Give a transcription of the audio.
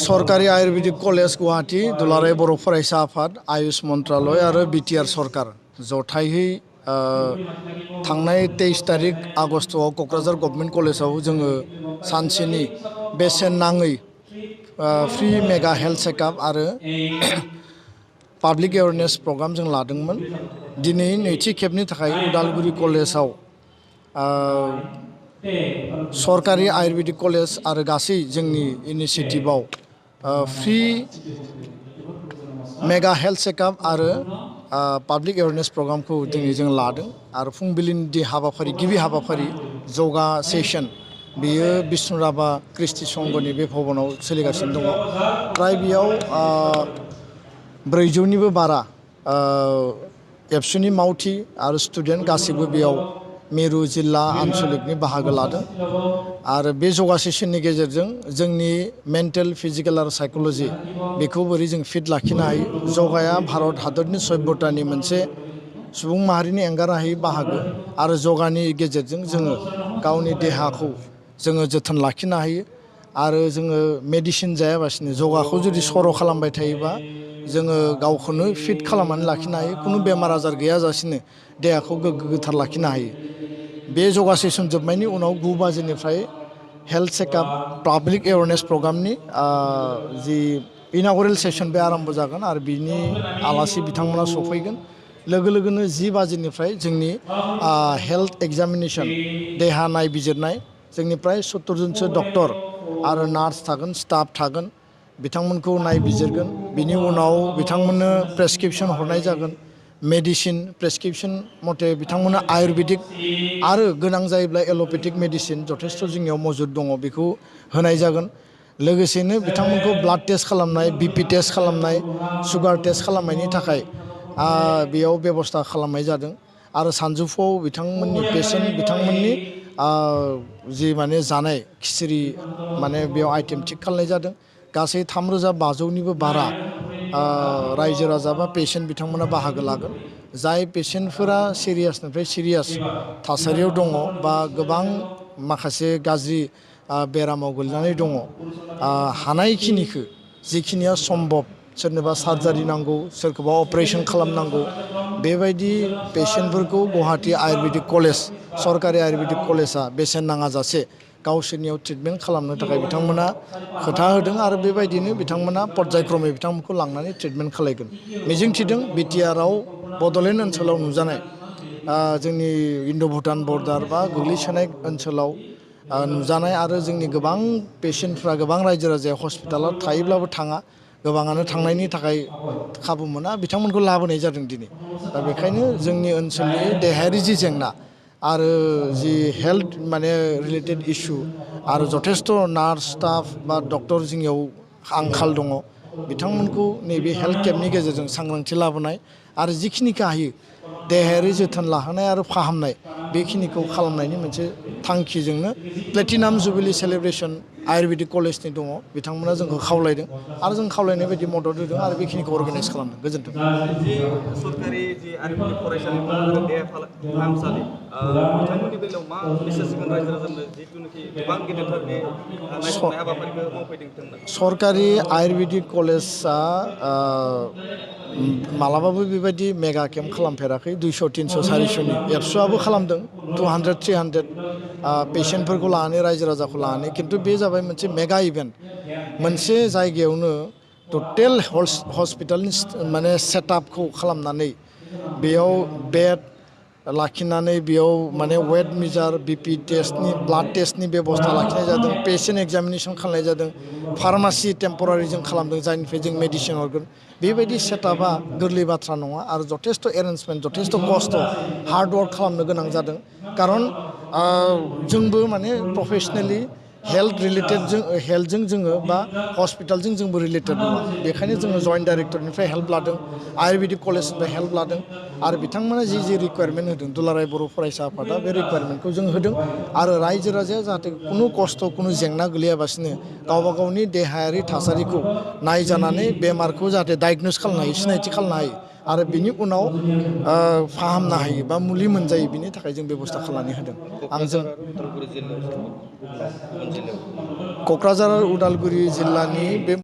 सरकारि आयुर्वेदिक कलेज गुवाहाटी दुलाराय बर' फरायसा आफाद आयुष मन्त्रालय आरो Btr सरकार जथायै थांनाय 23 तारिख आगस्तआव क'क्राझार गभर्नमेन्ट कलेजाव जोङो सानसेनि बेसेन नाङै फ्रि मेगा हेल्थ चेकआप आरो पाब्लिक एवेयारनेस प्रग्राम जों लादोंमोन। दिनै नैथि खेबनि थाखाय उदालगुरि कलेजाव सरकारि आयुर्वेदिक कलेज आरो गासै जोंनि इनिशिएटिभआव फ्रि मेगा हेल्थ चेकआप आरो पाब्लिक एवेयारनेस प्रग्रामखौ दिनै जों लादों आरो फुंबिलिनि हाबाफारि गिबि हाबाफारि जगा सेसन बेयो बिष्णुराभा कृष्टि संघनि बे भवनाव सोलिगासिनो दङ। फ्राय बेयाव 400निबो बारा एबसुनि मावथि आरो स्टुडेन्ट गासैबो बेयाव मिरु जिल्ला आन्चलिकनि बाहागो लादों आरो बे जगा सेसननि गेजेरजों जोंनि मेन्टेल फिजिकेल आरो साइकोल'जि बेखौ बोरै जों फिट लाखिनो हायो। जगाया भारत हादरनि सभ्यतानि मोनसे सुबुं माहारिनि एंगारनो हायै बाहागो आरो जगानि गेजेरजों जोङो गावनि देहाखौ जोङो जोथोन लाखिनो हायो आरो जोङो मेडिसिन जायाबासिनो जगाखौ जुदि सर' खालामबाय थायोबा जोङो गावखौनो फिट खालामनानै लाखिनो हायो। खुनु बेमार आजार गैयाजासिनो देहाखौ गोग्गो गोथार लाखिनो हायो। बे जगा सेसन जोबनायनि उनाव 9 बाजिनिफ्राय हेल्थ चेकआप पाब्लिक एवेयारनेस प्रग्रामनि जि इनागुरेल सेसन बे आरम्भ जागोन आरो बिनि आलासि बिथांमोना सफैगोन। लोगो लोगोनो 10 बाजिनिफ्राय जोंनि हेल्थ एग्जामिनेसन देहा नायबिजिरनाय जोंनि प्राय 70 जनसो डक्टर आरो नार्स थागोन स्टाफ थागोन बिथांमोनखौ नायबिजिरगोन। बिनि उनाव बिथांमोननो प्रेसक्रिप्शन हरनाय जागोन मेडिसिन प्रेसक्रिप्शन मथे बिथांमोननो आयुर्वेदिक आरो गोनां जायोब्ला एल'पेथिक मेडिसिन जथेस्थ' जोंनियाव मौजुद दङ बेखौ होनाय जागोन। लोगोसेनो बिथांमोनखौ ब्लाड टेस्ट खालामनाय BP टेस्ट खालामनाय सुगार टेस्ट खालामनायनि थाखाय बेयाव बेबस्था खालामनाय जादों आरो सानजौफुआव बिथांमोननि पेसेन्ट बिथांमोननि जि माने जानाय खिसिरि माने बेयाव आइटेम थिक खालामनाय जादों। गासै 3500निबो बारा रायजो राजा बा पेसेन्ट बिथांमोना बाहागो लागोन। जाय पेसेन्टफोरा सिरियासनिफ्राय सिरियास थासारियाव दङ बा गोबां माखासे गाज्रि बेरामाव गोलैनानै दङ हानायखिनिखौ जिखिनिया सम्भब सोरनोबा सार्जारि नांगौ सोरखौबा अपारेशन खालामनांगौ बेबायदि पेसेन्टफोरखौ गुवाहाटी आयुर्वेदिक कलेज सरकारि आयुर्वेदिक कलेजआ बेसेन नाङाजासे गावसोरनियाव ट्रिटमेन्ट खालामनो थाखाय बिथांमोना खोथा होदों आरो बेबायदिनो बिथांमोना पर्यायक्रमै बिथांमोनखौ लांनानै ट्रिटमेन्ट खालायगोन। मिजिंथिदों बिटिआरआव बड'लेण्ड ओनसोलाव नुजानाय जोंनि इन्ड' भुटान बर्डार बा गोग्लैसोनाय ओनसोलाव नुजानाय आरो जोंनि गोबां पेसेन्टफ्रा गोबां रायजो राजाया हस्पिटालाव थायोब्लाबो थाङा गोबाङानो थांनायनि थाखाय खाबु मोना बिथांमोनखौ लाबोनाय जादों दिनै। दा बेखायनो जोंनि ओनसोलनि देहायारि जि जेंना आरो जि हेल्थ माने रिलेटेड इस्यु आरो जथेस्थ' नार्स स्टाफ बा डक्टर जोंनियाव आंखाल दङ बिथांमोनखौ नैबे हेल्थ केम्पनि गेजेरजों सांग्रांथि लाबोनाय आरो जिखिनिखौ हायो देहायारि जोथोन लाहोनाय आरो फाहामनाय बेखिनिखौ खालामनायनि मोनसे थांखिजोंनो प्लेटिनाम जुबिलि सेलेब्रेसन आयुर्वेदिक कलेजनि दङ बिथांमोना जोंखौ खावलायदों आरो जों खावलायनाय बायदि मदद होदों आरो बेखिनिखौ अर्गानाइज खालामदों। गोजोन्थों। सरकारि जि आयुर्वेदिक फरायसालिमा आरो देहा फाहामसालि बिथांमोननि बेलायाव मा मेसेज होगोन रायजो राजानो जिथुनाखि गोबां गेदेरथार बे नायसंनाय हाबाफारिखौ मावफैदों बिथांमोना? सरकारि आयुर्वेदिक कलेजआ मालाबाबो बेबायदि मेगा केम्प खालामफेराखै 200, 300, 400नि एबसुआबो खालामदों 200, 300 पेसेन्टफोरखौ लानानै रायजो राजाखौ लानानै खिन्थु बे जाबाय मोनसे मेगा इभेन्ट मोनसे जायगायावनो टटेल हस्पिटालनि माने सेटआपखौ खालामनानै बेयाव बेड लाखिनानै बेयाव माने वेट मिजार BP टेस्टनि ब्लाड टेस्टनि बेबस्था लाखिनाय जादों पेसेन्ट एग्जामिनेसन खालामनाय जादों फार्मासि टेम्परारि जों खालामदों जायनिफ्राय जों मेडिसिन हरगोन बेबायदि सेटआपआ गोरलै बाथ्रा नङा आरो जथेस्थ' एरेन्जमेन्ट जथेस्थ' खस्थ' हार्डवर्क खालामनो गोनां जादों खारन जोंबो माने प्रफेसनेलि हेल्थ हेल्थजों जोङो बा हस्पिटालजों जोंबो रिलेटेड नङा बेखायनो जोङो जइन्ट डाइरेक्टरनिफ्राय हेल्प लादों आयुर्वेदिक कलेजनिफ्राय हेल्प लादों आरो बिथांमोना जि रिकुवारमेन्ट होदों दुलाराय बर' फरायसा आफादा बे रिकुवारमेन्टखौ जों होदों आरो रायजो राजाया जाहाथे खुनु खस्थ' खुनु जेंना गोलैयाबासिनो गावबा गावनि देहायारि थासारिखौ नायजानानै बेमारखौ जाहाथे डायगनस खालामनो हायो सिनायथि खालामनो हायो आरो बिनि उनाव फाहामनो हायो बा मुलि मोनजायो बिनि थाखाय जों बेबस्था खालामनानै होदों। क'क्राझार उदालगुरि जिल्लानि बे